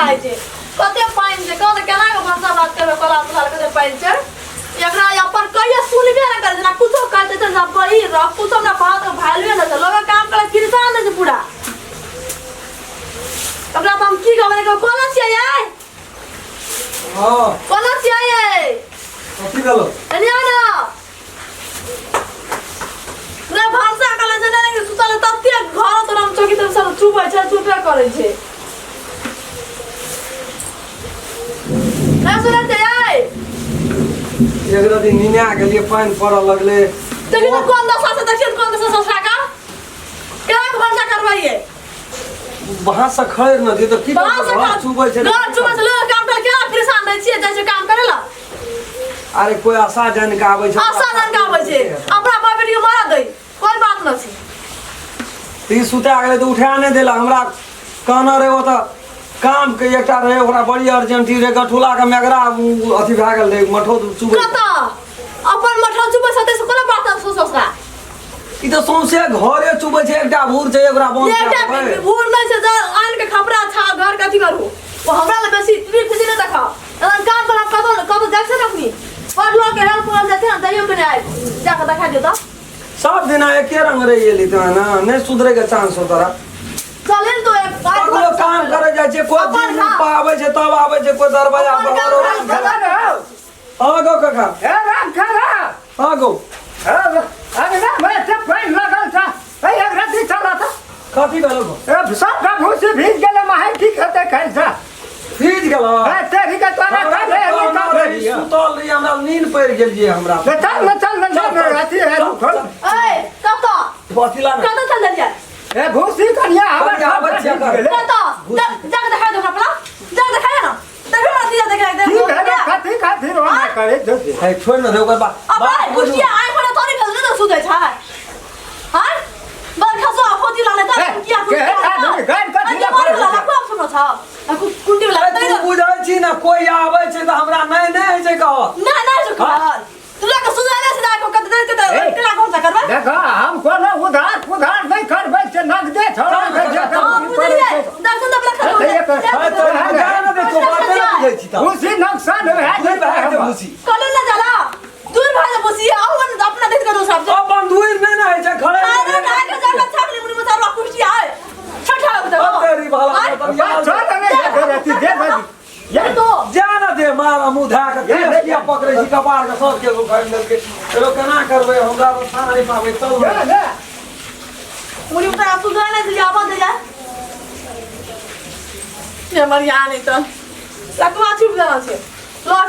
खाइ छै। कते पानि छै, कहू तऽ केना कऽ भनसा भात करबै? कोला तुला कते पानि छै। एकरा अपन कहियो सुनबे नहि करै छै ना, कुछो कहै छै तऽ बही रह, कुछो हमरा भात भालुए नहि छै। लोक काम करै फिरसान दै छै पूरा। ओकरा तऽ हम की कहबै? कोना छियै यै? हाँ। कोना छियै यै? कथी भेलो? एने आउ ना। रे भनसा कले छै ने सुतल तते घर तोरा हम चौकी तर सब चुपै छै, चुपे करै छै। नहि सुनै छै यै? एक राति निना गेलियै, पानि पड़ऽ लगलै। देखियौ तऽ कोन दशा से, देखियौ कोन दशा ससुरा का। केना के भनसा करबैयै? बाँस से खड़ि न दियौ तऽ की बाँस करबै? घर चुबै छै। घर चुबै छै, लोक काम करे केना परेशान रहै छियै, जाइ छै काम करे ला। अरे कोई आशा जान के आबै छै। आशा जान के आबै छै, अपना बाप बेटी के मारा दै, कोई बात न छै। तऽ ई सुता गेलै तऽ उठा नहि देला हमरा। कहना रहै ओतऽ काम के एकटा रहै, ओकरा बड़ी अर्जेंटी रहै। गठुला के मेगरा अथी भए गेल रहै, मठो चुबै। कतऽ अपन मठो चुबै छै से कोनो बात न ससुरा। ई तऽ सौंसे घरे चुबै छै, एकटा भूर छै, ओकरा बंद एकटा कए देबै। भूर नहि छै, जँ आनि के खपरा छा घर के अथी करू। ओ हमरा लए बेसी टीवी फिजी नहि देखाउ। एखन काम पर हम कतौ कतौ जाइ छै ने, अखनी पर लोग के हेल्प करल जाइ छै ने, जाइयो के नहि आबि जाके देखा दियौ तऽ। सब दिना एके रंग रहि गेली तो ना, नहीं सुधरे के चांस हो तोरा। चले ने तो एक बार ककरो काम करे जाइ छै, कोई अपन दिन खा। पाबै छै तब आबै छै, कोई दरवाजा अपन पर काम औरो करै छै। हाँ गो काका। ए राम खरा। हाँ गो। अरे ना मैं ते पानि लगल छ ए एक राति चला त। कथी भेलो गो? ए सबटा भूसी भीज गेलै, माहे की खेतै खाइ छ? भीज गेलो। ए तेरी के तोरा हमरा खाइ ले, तऽ नहि कहना खाइ रही, ले। सुतल रही, हमरा नींद पड़ि गेल जे हमरा। ले चल न, चल न, चल, चल चल, अथी है चल, खोल। चल। ए कतऽ? बथी ला ने। कतऽ चल देलियै? ए भूसी कनिया हमर कनिया आबै छियै भीज गेलै। कतऽ जाके देखा दो हमरा अपना, जाके देखा ना, देखो ना सीधा देखा की देखो। भेलै? कथी कथी रोना करे छौ से? हे छोड़ न दे ओकर बात। अब बात बुझू। कुर्सी आइ पर तोरी भेल ने सुतै छै। हां बरखा सो अफोती लाले त हे, किया के हे, आदमी गानि कथी अरे लए मार करै वाला छै? को सुनो छ कुंडी वाला। ए, तू बुझै छी ने, कोई आबै छै तऽ हमरा नहि नहि होइ छै कहत। ना ना जो कहल तू के सुधारे से जाके कत देर के ए। केना कौन सा करबा? देखो, हम कोनो उधार पुधार नहि करबै से, नगदे छोड़ा चल, के जे चल, हां करू बुझलियै, पड़ै छै। दर्शन त अपना खत्म हे, हो हे, तो जा न दे, तू बाते नहि बुझै छी तऽ। भूसी नुकसान भए दूर जेतै भए जेतै हमर। भूसी। कल न जाला दूर भए जा बसिया आउ न अपना देख के दोसर से। अपन दूर नहि ने होइ छै खड़े। अरे ना के जाके छाकली मुनि मसाला कुर्सी आए छठा लगता। अब तेरी भाला बात छोड़ ने, ये अथी दे दे। ये तो जा न दे, मारा मुँह धए के ये, केस किया पकड़ै छी कपार के सबके उखाड़ि लेलकै। एगो केना करबै, हमरा तऽ थाह नहि पाबै, चल। ये ले। मुनि मसाला सुधार नहीं दिया आवा दे जा ये मरिया नहीं तो लकवा छुप जाना छे।